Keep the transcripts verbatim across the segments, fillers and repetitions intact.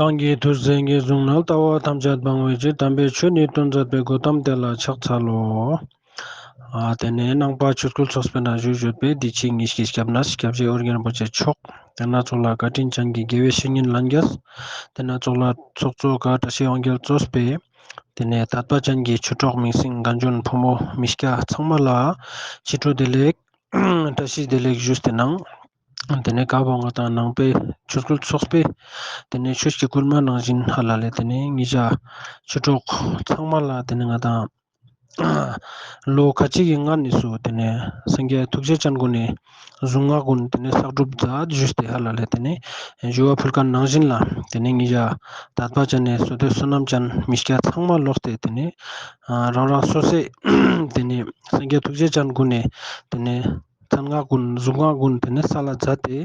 གང་གིས་ཐུགས་བརྩེ་ཉེར་བཟུང་ན། ལྟ་བ་ཐམས་ཅད་སྤང་བའི་ཕྱིར། དམ་པའི་ཆོས་ནི་སྟོན་མཛད་པའི། གོ་ཏམ་དེ་ལ་ཕྱག་འཚལ་ལོ། ཨ་ཏེ་ནེ་ནང་པ་ཆོས་སྐུལ་ཚོགས་པའི་ནང་ང་བཞུགས་པའི་འདི་ཕྱི་གཉིས་ཀྱི་སྐྱབས་གནས་སྐྱབས་རྗེ་ཨོ་རྒྱན་རིན་པོ་ཆེ་མཆོག་ཏེ་ནེ་ཚོགས་ལ་བཀའ་དྲིན་ཅན་གྱི་དགེ་བའི་བཤེས་གཉེན་ལྷན་རྒྱས། ཏེ་ནེ་ཚོགས་ལ་ཚོགས་གཙོ་ཀ་བཀྲ་ཤིས་དབང་རྒྱལ་གཙོས་པའི་ཏེ་ནེ་དད་པ་ཅན་གྱི་ཆོས་གྲོགས་མིང་སྲིང་རྒན་གཞོན་ཕོ་མོ་མི་སྐྱ་ཚང་མ་ལ་ཕྱི་དྲོ་བདེ་ལེགས། བཀྲ་ཤིས་བདེ་ལེགས་ཞུས་ཏེ་ནང་། ཏེ་ནེ་ཀ་བོ་ང་དང་ནང་པའི་ཆོས་སྐུལ་ཚོགས་པའི་ཏེ་ནེ་ཆོས་ཀྱི་སྐུལ་མ་ནང་བཞིན་ཧ་ལ་ལེ། ཏེ་ནེ་ཉེ་ཞ་ཆོས་གྲོགས་ཚང་མ་ལ་ཏེ་ནེ་ང་དང་ལོ་ཁ་ཅིག་གི་སྔ་ནེ་སུ་ཏེ་ནེ་སངས་རྒྱས་ཐུགས་རྗེ་ཅན་གུན་ནི་གཟུངས་སྔགས་གུན་ཏེ་ནེ་བསགས་སྒྲུབ་མཛད་ཞུས་ཏེ་ཧ་ལ་ལེ། ཏེ་ནེ་ཞུ་བ་ཕུལ་ཁན་ནང་བཞིན་ལ་ཏེ་ནེ་ཉེ་ཞ་དད་པ་ཅན་ནི་བསོད་བདེ་བསོད་ནམས་ཅན་མི་སྐྱ་ཚང་མ་ལོགས་ཏེ་ཏེ་ནེ་རང་རང་སོ་སོའི་ཏེ་ནེ་སངས་རྒྱས་ཐུགས་རྗེ་ཅན་གུན་ནི་ཏེ་ནེ་མཚན་སྔགས་གུན་གཟུངས་སྔགས་གུན་ཏེ་ནེ་སལ་ལ་མཛད་དེ་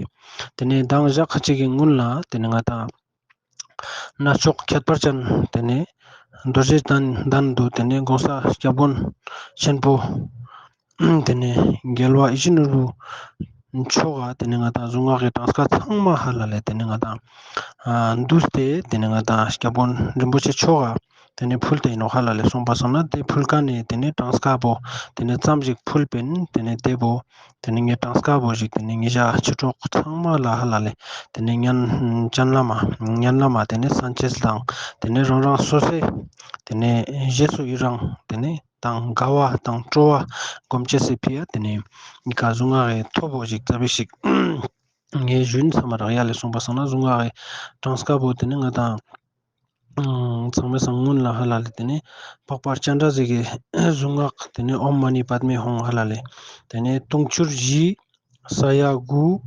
ཏེ་ནེ་མདང་ཞག་ཁ་ཅིག་གི་སྔུན་ལ་ཏེ་ནེ་ང་དང་གནས་མཆོག་ཁྱད་པར་ཅན་ཏེ་ནེ་རྡོ་རྗེ་གདན་གདན་དུ་ཏེ་ནེ་གོང་ས་སྐྱབས་མགོན་ཆེན་པོ་ཏེ་ནེ་རྒྱལ་བ་ཡིད་བཞིན་ནོར་བུ་མཆོག་ག་ཏེ་ནེ་ང་དང་གཟུངས་སྔགས་ཀྱི་གྲངས་ཀ་ཚང་མ་ཧ་ལ་ལེ་ཏེ་ནེ་ང་དང་ཨ་འདུས་ཏེ་ཏེ་ནེ་ང་དང་སྐྱབས་མགོན་རིན་པོ་ཆེ་མཆོག་ག་ཏེ་ནེ་ཕུལ་ཏེ་ཨིན་ནོག་ཧ་ལ་ལེ། སོང་པ་སང་ན་ཏེ་ཕུལ་ཁན་ནི་ཏེ་ནེ་གྲངས་ཀ་བོ་ཏེ་ནེ་ཙམ་ཞིག་ཕུལ་པིན། ཏེ་ནེ་ཏེ་བོ་ཏེ་ནེ་ངའི་གྲངས་ཀ་བོ་ཞིག་ཏེ་ནེ་ཉེ་ཞ་ཆོས་གྲོགས་ཚང་མ་ལ་ཧ་ལ་ལེ་ཏེ་ནེ་སྙན་སྙན་ལམ་མ་སྙན་ལམ་མ་ཏེ་ནེ་སན་ཅེས་དང་ཏེ་ནེ་རང་རང་སོ་སོའི་ཏེ་ནེ་རྗེས་སུ་ཡི་རང་ཏེ་ནེ་དང་དགའ་བ་དང་སྤྲོ་བ་སྒོམ་ཅེས་སི་ཕི་ཡ་ཏེ་ནེ་ཉི་ཀ་གཟུངས་སྔགས་ཀྱི་ཐོ་བོ་ཞིག་ཙ་པིག་ཞིག་ངས་ཞུ་ཡིན་ས་མ་རག་ཡ་ལེ། སོང་པ་སང་ན་གཟུངས་སྔགས་ཀྱི་གྲངས་ཀ་བོ་ཏེ་ནེ་ང་དང་ཚང་མའི་སང་སྔུན་ལ་ཧ་ལ་ལེ་ཏེ་ནེ་འཕགས་པ་སྤྱན་རས་གཟིགས་ཀྱི་གཟུངས་སྔགས་ཏེ་ནེ་ཨོཾ་མ་ཎི་པདྨེ་ཧཱུྃ་ཧ་ལ་ལེ། ཏེ་ནེ་དུང་ཕྱུར་བཞི་ས་ཡ་དགུ་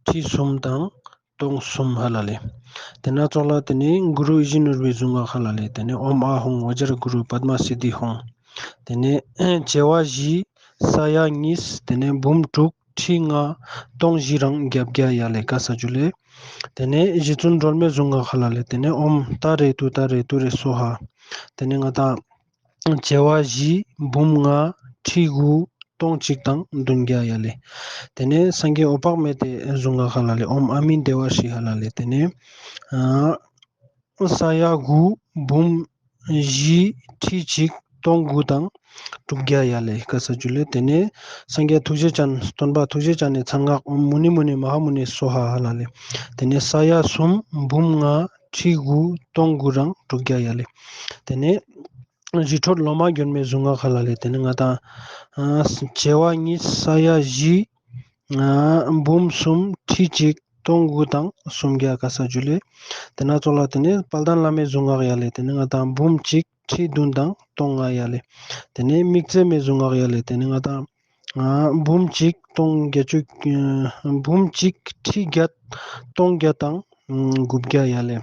ཁྲི་གསུམ་དང་སྟོང་གསུམ་ཧ་ལ་ལེ། ཏེ་ནེ་ཚོགས་ལ་ཏེ་ནེ་གུ་རུ་ཡིད་བཞིན་ནོར་བུའི་གཟུངས་སྔགས་ཧ་ལ་ལེ། ཏེ་ནེ་ཨོཾ་ཨཱཿཧཱུྃ་བཛྲ་གུ་རུ་པདྨ་སིདྡྷི་ཧཱུྃ། ཏེ་ནེ་བྱེ་བ་བཞི་ས་ཡ་གཉིས་ཏེ་ནེ་འབུམ་དྲུག་ཁྲི་ལྔ་སྟོང་བཞི་རང་བརྒྱད་བརྒྱ་ཡ་ལེ། ཀ་ས་ཇུ་ལེ། ཏེ་ནེ་རྗེ་བཙུན་སྒྲོལ་མའི་གཟུངས་སྔགས་ཧ་ལ་ལེ། ཏེ་ནེ་ཨོཾ་ཏཱ་རེ་ཏུཏྟཱ་རེ་ཏུ་རེ་སྭཱ་ཧཱ། ཏེ་ནེ་ང་དང་བྱེ་བ་བཞི་འབུམ་ལྔ་ཁྲི་དགུ་སྟོང་གཅིག་དང་བདུན་བརྒྱ་ཡ་ལེ། ཏེ་ནེ་སངས་རྒྱས་འོད་དཔག་མེད་དི་གཟུངས་སྔགས་ཧ་ལ་ལེ། ཨོཾ་ཨ་མི་དྷེ་ཝ་ཧྲཱིཿཧ་ལ་ལེ། ཏེ་ནེ་ཨ་ས་ཡ་དགུ་འབུམ་བཞི་ཁྲི་གཅིག་སྟོང་དགུ་དང་དྲུག་བརྒྱ་ཡ་ལེ། ཀ་ས་ཇུ་ལེ། ཏེ་ནེ་སངས་རྒྱས་ཐུགས་རྗེ་ཅན་སྟོན་པ་ཐུགས་རྗེ་ཅན་ནི་མཚན་སྔགས་ཨོཾ་མུ་ནི་མུ་ནི་མ་ཧཱ་མུ་ནི་སྭཱ་ཧཱ་ཧ་ལ་ལེ། ཏེ་ནེ་ས་ཡ་གསུམ་འབུམ་ལྔ་ཁྲི་དགུ་སྟོང་དགུ་རང་དྲུག་བརྒྱ་ཡ་ལེ། ཏེ་ནེ་རི་ཁྲོད་ལོ་མ་གྱོན་མའི་གཟུངས་སྔགས་ཧ་ལ་ལེ། ཏེ་ནེ་ང་དང་ཨ་བྱེ་བ་གཉིས་ས་ཡ་བཞི་ཨ་འབུམ་གསུམ་ཁྲི་གཅིག་སྟོང་དགུ་དང་སུམ་བརྒྱ། ཀ་ས་ཇུ་ལེ། ཏེ་ནེ་ཚོགས་ལ་ཏེ་ནེ་དཔལ་ལྡན་བླ་མའི་གཟུངས་སྔགས་ཡ་ལེ། ཏེ་ནེ་ང་དང་འབུམ་གཅིག་ཁྲི་བདུན་དང་སྟོང་ལྔ་ཡ་ལེ། ཏེ་ནེ་དམིགས་བརྩེ་མའི་གཟུངས་སྔགས་ཡ་ལེ། ཏེ་ནེ་ང་དང་ཨ་འབུམ་གཅིག་སྟོང་བརྒྱད་ཅུ་ཨ་འབུམ་གཅིག་ཁྲི་བརྒྱད་སྟོང་བརྒྱད་དང་དགུ་བརྒྱ་ཡ་ལེ།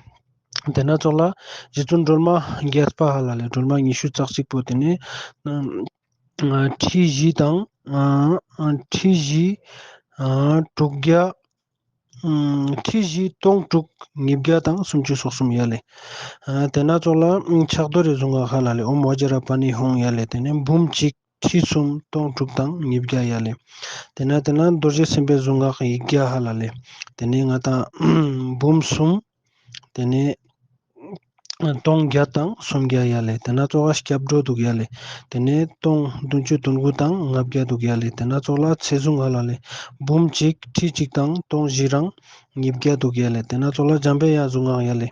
ཏེ་ནེ་ཚོགས་ལ་རྗེ་བཙུན་སྒྲོལ་མ་བརྒྱད་པ་ཧ་ལ་ལེ། སྒྲོལ་མ་ཉི་ཤུ་རྩ་གཅིག་པོ་ཏེ་ནེ་ཨ་ཁྲི་བཞི་དང་ཨ་ཁྲི་བཞི་ཨ་དྲུག་བརྒྱ་ཨ་ཁྲི་བཞི་སྟོང་དྲུག་ཉིས་བརྒྱ་དང་སུམ་ཅུ་སོ་གསུམ་ཡ་ལེ། ཨ་ཏེ་ནེ་ཚོགས་ལ་ཕྱག་རྡོར་རི་གཟུངས་སྔགས་ཧ་ལ་ལེ། ཨོཾ་བཛྲ་པཱ་ཎི་ཧཱུྃ་ཡ་ལེ། ཏེ་ནེ་འབུམ་གཅིག་ཁྲི་གསུམ་སྟོང་དྲུག་དང་ཉིས་བརྒྱ་ཡ་ལེ། ཏེ་ནེ་ཏེ་ནེ་རྡོ་རྗེ་སེམས་དཔའི་གཟུངས་སྔགས་ཡིག་བརྒྱ་ཧ་ལ་ལེ། ཏེ་ནེ་ང་དང་འབུམ་གསུམ་ཏེ་ནེ་སྟོང་བརྒྱ་དང་སུམ་བརྒྱ་ཡ་ལེ། ཏེ་ནེ་ཚོགས་ལ་སྐྱབས་འགྲོ་འདུག་ཡ་ལེ། ཏེ་ནེ་སྟོང་བདུན་ཅུ་དོན་དགུ་དང་ལྔ་བརྒྱ་འདུག་ཡ་ལེ། ཏེ་ནེ་ཚོགས་ལ་ཚེ་གཟུངས་ཧ་ལ་ལེ། འབུམ་གཅིག་ཁྲི་གཅིག་དང་སྟོང་བཞི་རང་ཉིས་བརྒྱ་འདུག་ཡ་ལེ། ཏེ་ནེ་ཚོགས་ལ་འཇམ་པའི་དབྱངས་གཟུངས་སྔགས་ཡ་ལེ།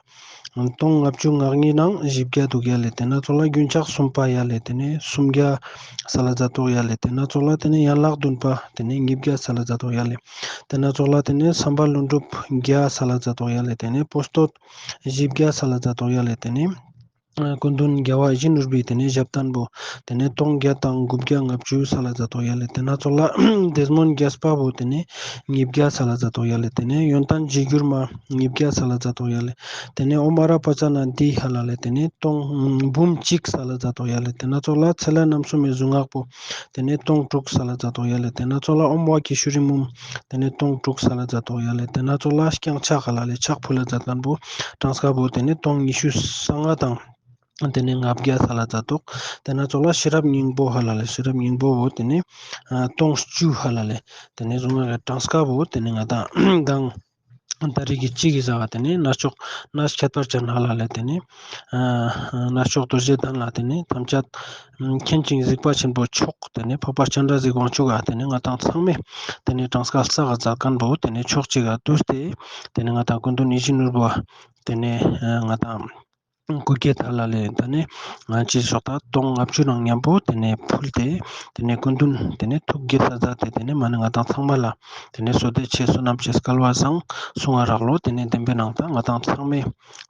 སྟོང་ལྔ་བཅུ་ང་གཉིས་ནང་བཞི་བརྒྱ་འདུག་ཡ་ལེ། ཏེ་ནེ་ཚོགས་ལ་རྒྱུན་ཆགས་གསུམ་པ་ཡ་ལེ། ཏེ་ནེ་སུམ་བརྒྱ་སལ་ལ་མཛད་དོག་ཡ་ལེ། ཏེ་ནེ་ཚོགས་ལ་ཏེ་ནེ་ཡན་ལག་བདུན་པ་ཏེ་ནེ་ཉིས་བརྒྱ་སལ་ལ་མཛད་དོག་ཡ་ལེ། ཏེ་ནེ་ཚོགས་ལ་ཏེ་ནེ་བསམ་པ་ལྷུན་གྲུབ་བརྒྱ་སལ་ལ་མཛད་དོག་ཡ་ལེ། ཏེ་ནེ་པོ་སྟོད་བཞི་བརྒྱ་སལ་ལ་མཛད་དོག་ཡ་ལེ། ཏེ་ནེ་ཨ་སྐུ་མདུན་རྒྱལ་བ་ཡིད་བཞིན་ནོར་བུའི་ཏེ་ནེ་ཞབས་བརྟན་པོ་ཏེ་ནེ་སྟོང་བརྒྱ་དང་དགུ་བརྒྱ་ལྔ་བཅུ་སལ་ལ་མཛད་དོག་ཡ་ལེ། ཏེ་ནེ་ཚོགས་ལ་དེ་སྨོན་རྒྱས་པ་བོ་ཏེ་ནེ་ཉིས་བརྒྱ་སལ་ལ་མཛད་དོག་ཡ་ལེ། ཏེ་ནེ་ཡོན་ཏན་གཞིར་གྱུར་མ་ཉིས་བརྒྱ་སལ་ལ་མཛད་དོག་ཡ་ལེ། ཏེ་ནེ་ཨོཾ་ཨ་ར་པ་ཙ་ན་དྷཱིཿཧ་ལ་ལེ། ཏེ་ནེ་སྟོང་འབུམ་གཅིག་སལ་ལ་མཛད་དོག་ཡ་ལེ། ཏེ་ནེ་ཚོགས་ལ་ཚེ་ལས་རྣམ་གསུམ་མའི་གཟུངས་སྔགས་པོ་ཏེ་ནེ་སྟོང་དྲུག་སལ་ལ་མཛད་དོག་ཡ་ལེ། ཏེ་ནེ་ཚོགས་ལ་ཨོཾ་ཝ་ཀྱི་ཤུ་རི་མུཾ་ཏེ་ནེ་སྟོང་དྲུག་སལ་ལ་མཛད་དོག་ཡ་ལེ། ཏེ་ནེ་ཚོགས་ལ་རྐྱང་ཕྱག་ཧ་ལ་ལེ། ཕྱག་ཕུལ་ལ་མཛད་ཁན་པོ་གྲངས་ཀ་བོ་ཏེ་ནེ་སྟོང་ཉི་ཤུ་རྩ་ལྔ་དང་ཏེ་ནེ་ལྔ་བརྒྱ་སལ་ལ་མཛད་དོག། ཏེ་ནེ་ཚོགས་ལ་ཤེས་རབ་སྙིང་པོ་ཧ་ལ་ལེ། ཤེས་རབ་སྙིང་པོ་བོ་ཏེ་ནེ་ཨ་སྟོང་བཅུ་ཧ་ལ་ལེ། ཏེ་ནེ་གཟུངས་སྔགས་ཀྱི་གྲངས་ཀ་བོ་ཏེ་ནེ་ང་དང་གང་ ད་རེས་ཀྱི་གཅིག་གི་ཟ་བ་དེ་ནི་གནས་མཆོག་གནས་ཁྱད་པར་ཅན་ཧ་ལ་ལེ། དེ་ནི་ཨ་གནས་མཆོག་རྡོ་རྗེ་གདན་ལ་དེ་ནི་ཐམས་ཅད་མཁྱེན་ཅིང་གཟིགས་པ་ཆེན་པོ་མཆོག་དེ་ནི་འཕགས་པ་སྤྱན་རས་གཟིགས་དབང་ཕྱུག་ག་དེ་ནི་ང་དང་ཚང་མས་དེ་ནི་གྲངས་ཀ་བསགས་མཛད་མཁན་པོ་དེ་ནི་ཕྱོགས་གཅིག་ག་བསྡུས་ཏེ་དེ་ནི་ང་དང་སྐུ་མདུན་ཡིད་བཞིན་ནོར་བུ་དེ་ནི་ཨ་ང་དང་སྐུ་སྐྱེ་ཐ་ལ་ལེ། ད་ནི་ང་ཅི་ཞོག་ད་སྟོང་ལྔ་བཅུ་ནང་མཉམ་པོ་དེ་ནི་ཕུལ་ཏེ་དེ་ནི་སྐུ་མདུན་དེ་ནི་ཐུགས་དགྱེས་ས་མཛད་དེ་དེ་ནི་མ་ནི་ང་དང་ཚང་མ་ལ་དེ་ནི་བསོད་བདེ་ཆེ་བསོད་ནམས་ཆེ་སྐལ་བ་བཟང་གསུང་བ་རག་ལོ། དེ་ནི་བདེན་པའི་ནང་ད་ང་དང་ཚང་མས་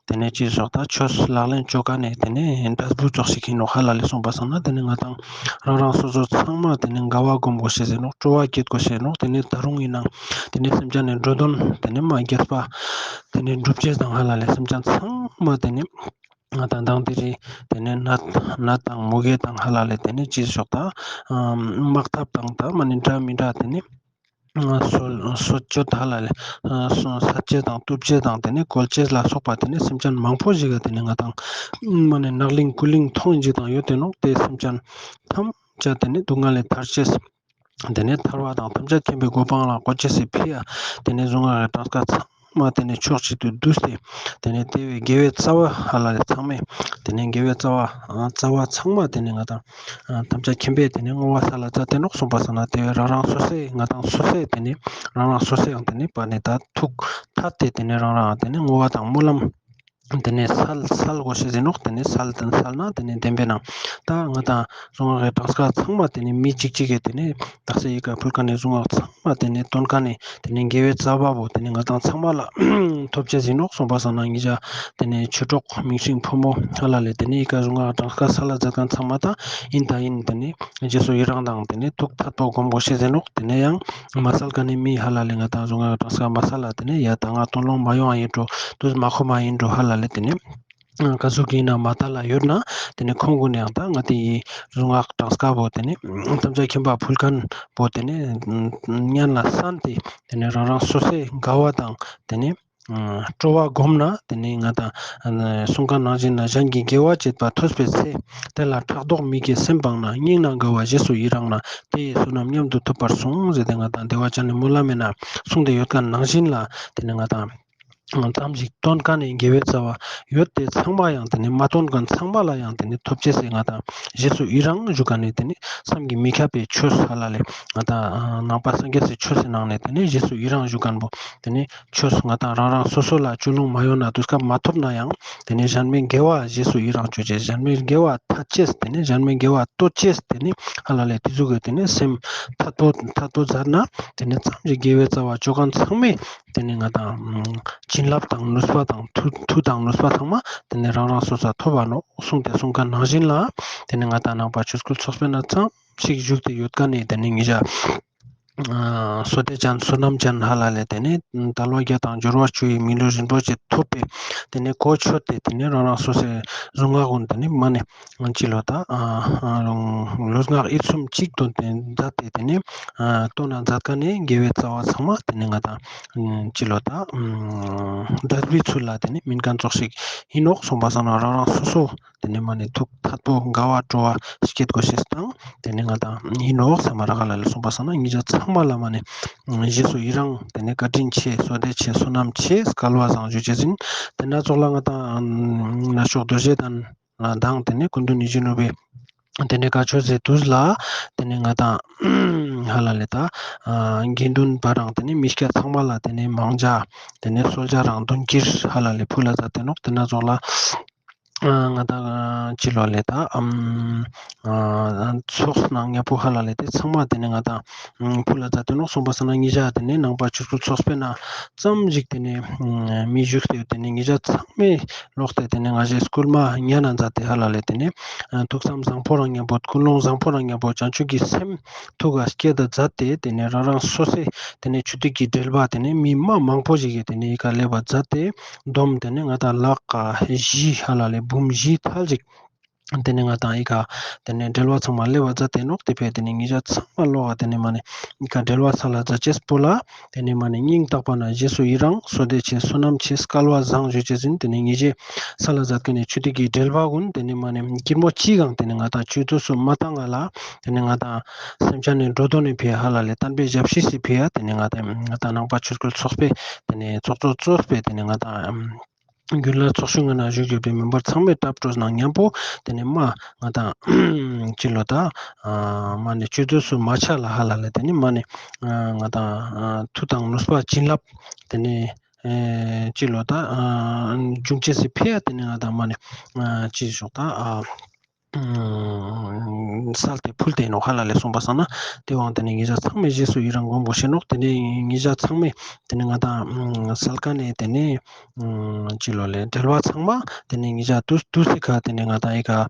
དེ་ནི་ཅི་ཞོག་ད་ཆོས་ལག་ལེན་ཅོ་ཀ་ནས་དེ་ནི་འབྲས་བུ་ཙོགས་ཤིག་ཡིན་ནོག་ཧ་ལ་ལེ། གསུངས་པ་སང་ན་དེ་ནི་ང་དང་རང་རང་སོ་སོ་ཚང་མ་དེ་ནི་དགའ་བ་སྒོམ་དགོས་ཤེས་ཡིན་ནོག་སྤྲོ་བ་བསྐྱེད་དགོས་ཤེས་ཡིན་ནོག་དེ་ནི་ད་རུང་ཡིན་ནང་དེ་ནི་སེམས་ཅན་ནི་འགྲོ་དོན་དེ་ནི་མ་རྒྱས་པ་དེ་ནི་འགྲུབ་ཅེས་དང་ཧ་ལ་ལེ། སེམས་ཅན་ཚང་མ་དེ་ནི་ང་དང་དང་དེ་རིང་དེ་ནི་ནད་ནད་དང་མུ་གེ་དང་ཧ་ལ་ལེ། དེ་ནི་ཅི་ཞོག་ད་དམག་འཐབ་དང་ད་མ་ནི་འདྲ་མི་འདྲ་དེ་ནི་སོ་སོ་སྐྱོད་ཧ་ལ་ལེ། ས་ཆེ་དང་སྟོབས་ཆེ་དང་དེ་ནི་བཀོལ་ཆེ་ལ་སོགས་པ་དེ་ནི་སེམས་ཅན་མང་པོ་ཞིག་ག་དེ་ནི་ང་དང་མ་ནི་ནག་ལིང་ཀུ་ལིང་མཐོང་ཡིན་ཅིག་དང་ཡོད་དེ་ནོག་དེ་སེམས་ཅན་ཐམས་ཅད་དེ་ནི་སྡུག་བསྔལ་ལས་ཐར་ཅེས། དེ་ནས་ཐར་བ་དང་ཐམས་ཅད་མཁྱེན་པའི་གོ་འཕང་ལ་འགོད་ཅེས་སི་ཕི་ཡ། དེ་ནས་གཟུངས་སྔགས་ཀྱི་གྲངས་ཀ་ཚང་མ་དེ་ནས་ཕྱོགས་གཅིག་ཏུ་བསྡུས་ཏེ། དེ་ནས་དེ་བས་དགེ་བའི་རྩ་བ་ཧ་ལ་ལས་ཚང་མས། དེ་ནས་དགེ་བའི་རྩ་བ་རྩ་བ་ཚང་མ་དེ་ནས་ང་དང་ཐམས་ཅད་མཁྱེན་པས་དེ་ནས་བསྔོ་བ་ས་ལ་མཛད་དེ་ནོག་གསུངས་པ་སང་ན། དེ་བས་རང་རང་སོ་སོས་ང་དང་སོ་སོས་དེ་ནས་རང་རང་སོ་སོའང་དེ་ནས་པ་ནས་ད་ཐུགས་ཐད་དེ་དེ་ནས་རང་རང་དེ་ནས་བསྔོ་བ་དང་སྨོན་ལམ། དེ་ནས་སལ་སལ་དགོས་ཤེས་ཡིན་ནོག་དེ་ནས་སལ་དང་སལ་ན་དེ་ནས་བདེན་པའི་ནང་ད་ང་དང་གཟུངས་སྔགས་ཀྱི་གྲངས་ཀ་ཚང་མ་དེ་ནས་མི་གཅིག་གཅིག་གི་དེ་ནས་དག་ས་ཡི་ག་ཕུལ་ཀ་ནས་གཟུངས་སྔགས་ཚང་མ་དེ་ནས་བཏོན་ཀ་ནས་དེ་ནས་དགེ་བའི་རྩ་བ་བོ་དེ་ནས་ང་དང་ཚང་མ་ལ་ཐོབ་ཅེས་ཡིན་ནོག་གསུངས་པ་སང་ན། ཉེ་ཞ་དེ་ནས་ཆོས་གྲོགས་མིང་སྲིང་ཕོ་མོ་ཧ་ལ་ལས་དེ་ནས་ཡི་ག་གཟུངས་སྔགས་གྲངས་ཀ་སལ་ལ་མཛད་མཁན་ཚང་མ་ད་ཡིན་ད་ཡིན་དེ་ནས་རྗེས་སུ་ཡི་རང་དང་དེ་ནས་ཐུགས་ཐད་པོ་སྒོམ་དགོས་ཤེས་ཡིན་ནོག་དེ་ནས་ཡང་མ་སལ་ཀ་ནས་མི་ཧ་ལ་ལས་ང་དང་གཟུངས་སྔགས་གྲངས་ཀ་མ་སལ་ལ་དེ་ནས་ཡ་ད་ང་དོན་ལོང་མ་ཡོང་ཡིན་འགྲོ་དུས་མ་ཁོ་མ་ཡིན་འགྲོ་ཧ་ལ་ལས་དེ་ནས་ག་ཟུག་གི་ཡིན་ན་མ་ད་ལ་ཡོད་ན་དེ་ནས་ཁོང་གུན་ཡང་ད་ང་དེ་ཡི་གཟུངས་སྔགས་གྲངས་ཀ་བོ་དེ་ནས་ཐམས་ཅད་མཁྱེན་པ་ཕུལ་མཁན་བོ་དེ་ནས་སྙན་ལ་གསན་ཏེ་དེ་ནས་རང་རང་སོ་སོའི་དགའ་བ་དང་དེ་ནས་སྤྲོ་བ་སྒོམ་ན་དེ་ནས་ང་དང་གསུངས་མཁན་ནང་བཞིན་ན་གཞན་གྱི་དགེ་བ་བྱེད་པ་ཐོས་པའི་ཚེ། དེ་ལ་ཕྲག་དོག་མི་དགེ་སེམས་སྤངས་ན། སྙིང་ནས་དགའ་བ་རྗེས་སུ་ཡི་རང་ན། དེ་ཡི་བསོད་ནམས་མཉམ་དུ་ཐོབ་པར་གསུངས་ཟེར་ཏེ་ང་དང་བདེ་བ་ཅན་ནི་སྨོན་ལམ་མེད་ན་གསུངས་ཏེ་ཡོད་མཁན་ནང་བཞིན་ལ་དེ་ནས་ང་དང་ཙམ་ཞིག་བཏོན་མཁན་ནི་དགེ་བའི་རྩ་བ་ཡོད་དེ་ཚང་མ་ཡང་དེ་ནས་མ་བཏོན་མཁན་ཚང་མ་ལ་ཡང་དེ་ནས་ཐོབ་ཅེས་སི་ང་དང་རྗེས་སུ་ཡི་རང་ཞུ་མཁན་ནི་དེ་ནས་བསམ་གྱིས་མི་ཁྱབ་པའི་ཆོས་ཧ་ལ་ལས་ང་དང་ནང་པ་སངས་རྒྱས་སི་ཆོས་སི་ནང་ནས་དེ་ནས་རྗེས་སུ་ཡི་རང་ཞུ་མཁན་བོ་དེ་ནས་ཆོས་ང་དང་རང་རང་སོ་སོ་ལ་ཅོ་ལོང་མ་ཡོང་ན་དུས་སྐབས་མ་ཐོབ་ན་ཡང་དེ་ནས་གཞན་མའི་དགེ་བ་རྗེས་སུ་ཡི་རང་ཅོ་ཅེས། གཞན་མའི་དགེ་བ་ཐད་ཅེས། དེ་ནས་གཞན་མའི་དགེ་བ་བསྟོད་ཅེས། དེ་ནས་ཧ་ལ་ལས་དེ་ཟུག་གི་དེ་ནས་སེམས་ཐད་པོ་ཐད་པོ་མཛད་ན་དེ་ནས་ཙམ་ཞིག་དགེ་བའི་རྩ་བ་ཅོ་མཁན་ཚང་མས་དེ་ནས་ང་དང་བྱིན་རླབས་དང་ནུས་པ་དང་མཐུ་མཐུ་དང་ནུས་པ་ཚང་མ་དེ་ནས་རང་རང་སོ་སོ་ཐོབ་པ་ནོག་གསུངས་ཏེ་གསུངས་མཁན་ནང་བཞིན་ལ་དེ་ནས་ང་དང་ནང་པ་ཆོས་སྐུལ་ཚོགས་པའི་ནང་ཙམ་ཞིག་བཞུགས་ཏེ་ཡོད་མཁན་ནི་དེ་ནས་ཉེ་ཞ་ཨ་བསོད་བདེ་ཅན་བསོད་ནམས་ཅན་ཧ་ལ་ལས་དེ་ནས་དལ་བ་བརྒྱད་དང་འབྱོར་བ་བཅུ་ཡི་མི་ལུས་རིན་པོ་ཆེ་ཐོབ་པའི་དེ་ནས་གོ་ཆོད་དེ་དེ་ནས་རང་རང་སོ་སོའི་གཟུངས་སྔགས་གུན་དེ་ནས་མ་ནས་ཅི་ལོ་ད་ཨ་ལུས་ངག་ཡིད་གསུམ་གཅིག་ཏུ་དེ་མཛད་དེ་དེ་ནས་ཨ་བཏོན་ན་མཛད་མཁན་ནི་དགེ་བའི་རྩ་བ་ཚང་མ་དེ་ནས་ང་དང་ཅི་ལོ་ད་འབྲས་བུའི་ཚུལ་ལ་དེ་ནས་སྨིན་མཁན་ཙོགས་ཤིག་ཡིན་ནོག་གསུངས་པ་སང་ན་རང་རང་སོ་སོ་དེ་ནས་མ་ནས་ཐུགས་ཐད་པོ་དགའ་བ་སྤྲོ་བ་སྐྱེད་དགོས་ཤེས་དང་དེ་ནས་ང་དང་ཡིན་ནོག་སམ་མ་རག་ལ་ལས་གསུངས་པ་སང་ན་ཉེ་ཞ་ཚང་མ་ལ་མ་ནས་རྗེས་སུ་ཡི་རང་དེ་ནས་བཀའ་དྲིན་ཆེ་བསོད་བདེ་ཆེ་བསོད་ནམས་ཆེ་སྐལ་བ་བཟང་ཞུ་ཅེས་ཡིན། དེ་ན་ཙོགས་ལ་ང་དང་ན་ཤོག་རྡོ་རྗེ་གདན་ལ་དང་དེ་ནས་སྐུ་མདུན་ཡིད་བཞིན་ནོར་བུའི་དེ་ནས་བཀའ་ཆོས་སི་དུས་ལ་དེ་ནས་ང་དང་ཧ་ལ་ལས་ད་དགེ་འདུན་པ་རང་དེ་ནས་མི་སྐྱ་ཚང་མ་ལ་དེ་ནས་མང་ཇ་དེ་ནས་གསོལ་ཇ་རང་མདུན་དཀྱིལ་ཧ་ལ་ལས་ཕུལ་ལ་མཛད་དེ་ནོག་དེ་ན་ཙོགས་ལ། ང་དང་ཅི་ལོ་ལས་ད་ཨམ་ཚོགས་ནང་ཉ་པོ་ཧ་ལ་ལས་དེ་ཚང་མ་དེ་ནས་ང་དང་ཕུལ་ལ་མཛད་དེ་ནོག་གསུངས་པ་སང་ན་ཉེ་ཞ་དེ་ནས་ནང་པ་ཆོས་སྐུལ་ཚོགས་པའི་ནང་ཙམ་ཞིག་དེ་ནས་མི་བཞུགས་ཏེ་དེ་ནས་ཉེ་ཞ་ཚང་མས་ལོག་སྟེ་དེ་ནས་ང་ཞའི་སྐུལ་མ་ཉན་ན་མཛད་དེ་ཧ་ལ་ལས་དེ་ནས་ཐུགས་བསམ་བཟང་པོ་རང་ཉམ་པོ་ཀུན་སློང་བཟང་པོ་རང་ཉམ་པོ་བྱང་ཆུབ་ཀྱི་སེམས་ཐུགས་ཀ་བསྐྱེད་དེ་མཛད་དེ་དེ་ནས་རང་རང་སོ་སོའི་དེ་ནས་ཆུ་ཐིགས་ཀྱི་འགྲེལ་པ་དེ་ནས་མི་མ་མང་པོ་ཞིག་གིས་དེ་ནས་ཡི་ག་ལེབ་བ་མཛད་དེ་སྡོམ་དེ་ནས་ང་དང་ལག་ག་བཞི་ཧ་ལ་ལས་འབུམ་བཞི་ཐལ་ཅིག་ ཏེ་ནེ་ང་དང་ཨི་ཀ་ཏེ་ནེ་འབྲེལ་བ་ཚང་མ་ལེབ་བ་ཛད་དེ་ནོག། ཏེ་ཕིའ་ཏེ་ནེ་ང་ཞ་ཚང་མ་ལོག་ག་ཏེ་ནེ་མ་ནེ་ཨི་ཀ་འབྲེལ་བ་སལ་ལ་ཛད་ཅེས་པོ་ལ་ཏེ་ནེ་མ་ནེ་སྙིང་ཐག་པ་ནེ་རྗེས་སུ་ཡི་རང་བསོད་བདེ་ཆེ་བསོད་ནམས་ཆེ་སྐལ་བ་བཟང་ཞུ་ཅེས་ཨིན། ཏེ་ནེ་ང་ཞའི་སལ་ལ་ཛད་ཁན་ནི་ཆུ་ཐིགས་སི་འབྲེལ་བ་གུན་ཏེ་ནེ་མ་ནེ་ཀིར་མོ་ཅིག་གང་ཏེ་ནེ་ང་དང་ཆུད་ཟོས་སུ་མ་ཏང་ང་ལ་ཏེ་ནེ་ང་དང་སེམས་ཅན་ནི་འགྲོ་དོན་ནི་ཕིའ་ཧ་ལ་ལེ་བསྟན་པའི་ཞབས་ཕྱི་སི་ཕིའ་ཏེ་ནེ་ང་དང་ང་དང་ནང་པ་ཆོས་སྐུལ་ཚོགས་པའི་ཏེ་ནེ་ཚོགས་གཙོ་གཙོས་པའི་ཏེ་ནེ་ང་དང་རྒྱུན་ལ་ཚོགས་ཞུགས་ངན་ན་བཞུགས་ཡོད་པའི་མེམ་བར་ཚང་མའི་ཀྲབ་ཀྲོས་ནང་ཉམ་པོ་ཏེ་ནེ་མ་ང་དང་ཅི་ལོ་ད་མ་ནེ་ཆུད་ཟོས་སུ་མ་ཆ་ལ་ཧ་ལ་ལེ་ཏེ་ནེ་མ་ནེ་ང་དང་མཐུ་དང་ནུས་པ་བྱིན་རླབས་ཏེ་ནེ་ཅི་ལོ་ད་འབྱུང་ཅེས་སི་ཕིའ་ཏེ་ནེ་ང་དང་མ་ནེ་ཅི་ཞོག་ད་སལ་ཏེ་ཕུལ་ཏེ་ཨིན་ནོག་ཧ་ལ་ལེ་སོང་པ་སང་ན་ཏེ་བོའང་ཏེ་ནེ་ང་ཞ་ཚང་མའི་རྗེས་སུ་ཡི་རང་སྒོམ་དགོས་ཤེས་ནོག། ཏེ་ནེ་ང་ཞ་ཚང་མའི་ཏེ་ནེ་ང་དང་སལ་ཁན་ནི་ཏེ་ནེ་ཅི་ལོ་ལེ་འབྲེལ་བ་ཚང་མ་ཏེ་ནེ་ང་ཞ་ཏུས་ཏུས་སི་ཁ་ཏེ་ནེ་ང་དང་ཨི་ཀ་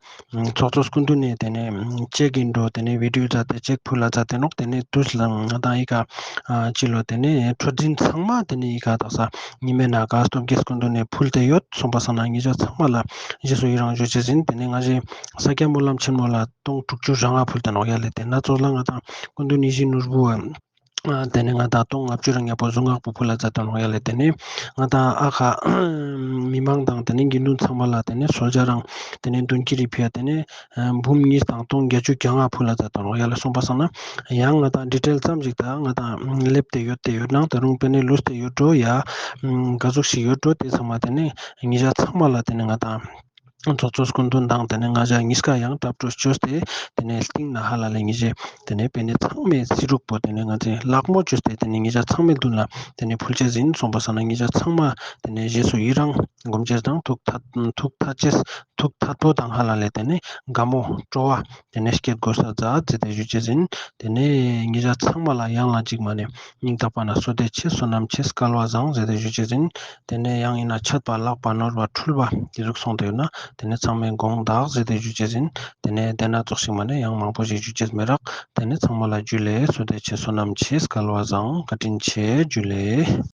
ཚོགས་གཙོ་སྐུ་མདུན་ནེ་ཏེ་ནེ་ཅེག་ཨིན་འགྲོ་ཏེ་ནེ་བི་ཌིའོ་ཛད་དེ་ཅེག་ཕུལ་ལ་ཛད་དེ་ནོག། ཏེ་ནེ་ཏུས་ལ་ང་དང་ཨི་ཀ་ཅི་ལོ་ཏེ་ནེ་འཕྲོད་འཛིན་ཚང་མ་ཏེ་ནེ་ཨི་ཀ་དག་ས་ཉི་མའི་ནང་ཀ་སྟོབས་རྒྱལ་སྐུ་མདུན་ནེ་ཕུལ་ཏེ་ཡོད། སོང་པ་སང་ན་ང་ཞ་ཚང་མ་ལ་རྗེས་སུ་ཡི་རང་ཞུ་ཅེས་ཨིན། ཏེ་ནེ་ང་ཞའི་ས་སྐྱ་སྨོན་ལམ་ཆེན་མོ་ལ་སྟོང་དྲུག་ཅུ་རེ་ལྔ་ཕུལ་ཏེ་ནོག་ཡ་ལེ། ཏེ་ན་ཙོགས་ལ་ང་དང་སྐུ་མདུན་ཡིད་བཞིན་ནོར་བུ་ཨ་ཏེ་ནེ་ང་དང་སྟོང་ལྔ་བཅུ་རེ་ལྔ་པོ་གཟུངས་སྔགས་པོ་ཕུལ་ལ་ཛད་དེ་ནོག་ཡ་ལེ། ཏེ་ནེ་ང་དང་ཨ་ཁ་མི་མང་དང་ཏེ་ནེ་དགེ་འདུན་ཚང་མ་ལ་ཏེ་ནེ་གསོལ་ཇ་རང་ཏེ་ནེ་མདུན་དཀྱིལ་རི་ཕིའ་ཏེ་ནེ་འབུམ་གཉིས་དང་སྟོང་བརྒྱད་ཅུ་གྱ་ལྔ་ཕུལ་ལ་ཛད་དེ་ནོག་ཡ་ལེ། སོང་པ་སང་ན་ཡང་ང་དང་ཌི་ཊེལ་ཙམ་ཞིག་ད་ང་དང་ལེབ་སྟེ་ཡོད་དེ་ཡོད་ནང་ད་རུང་པེ་ནེ་ལུས་ཏེ་ཡོད་འགྲོ་ཡ་ག་ཟུག་ཞིག་ཡོད་འགྲོ་ཏེ་ཚང་མ་ཏེ་ནེ་ང་ཞ་ཚང་མ་ལ་ཏེ་ནེ་ང་དང་ཚོགས་གཙོ་སྐུ་མདུན་དང་ཏེ་ནེ་ང་ཞ་ཉིས་ཀ་ཡང་ཀྲབ་ཀྲོས་ཅོས་ཏེ་ཏེ་ནེ་སྟིང་ནེ་ཧ་ལ་ལེ་ང་ཞའི་ཏེ་ནེ་པེ་ནེ་ཚང་མའི་སི་རུག་པོ་ཏེ་ནེ་ང་ཞའི་ལག་མོ་ཅོས་ཏེ་ཏེ་ནེ་ང་ཞ་ཚང་མའི་མདུན་ལ་ཏེ་ནེ་ཕུལ་ཅེས་ཨིན། སོང་པ་སང་ན་ང་ཞ་ཚང་མ་ཏེ་ནེ་རྗེས་སུ་ཡི་རང་སྒོམ་ཅེས་དང་ཐུགས་ཐད་ཐུགས་ཐད་ཅེས་ཐུགས་ཐད་པོ་དང་ཧ་ལ་ལེ་ཏེ་ནེ་དགའ་མོ་སྤྲོ་བ་ཏེ་ནེ་སྐྱེད་དགོས་ས་ཛད་ཟེར་ཏེ་ཞུ་ཅེས་ཨིན། ཏེ་ནེ་ང་ཞ་ཚང་མ་ལ་ཡང་ལ་ཅིག་མ་ནེ་སྙིང་ཐག་པ་ནེ་བསོད་བདེ་ཆེ་བསོད་ནམས་ཆེ་སྐལ་བ་བཟང་ཟེར་ཏེ་ཞུ་ཅེས་ཨིན། ཏེ་ནེ་ཡང་ཨིན་ན་ཆད་པ་ལྷག་པ་ནོར་བ་འཁྲུལ་བ་ཏེ་ཟུག་སོང་སྟེ་ཡོད་ན་ཏེ་ནེ་ཚང་མས་དགོངས་དག་ཟེར་ཏེ་ཞུ་ཅེས་ཨིན། ཏེ་ནེ་ཏེ་ན་ཙོགས་ཤིག་མ་ནེ་ཡང་མང་པོ་ཞིག་ཞུ་ཅེས་མི་རག། ཏེ་ནེ་ཚང་མ་ལ་ཇུ་ལེ། བསོད་བདེ་ཆེ་བསོད་ནམས་ཆེ་སྐལ་བ་བཟང་བཀའ་དྲིན་ཆེ། ཇུ་ལེ།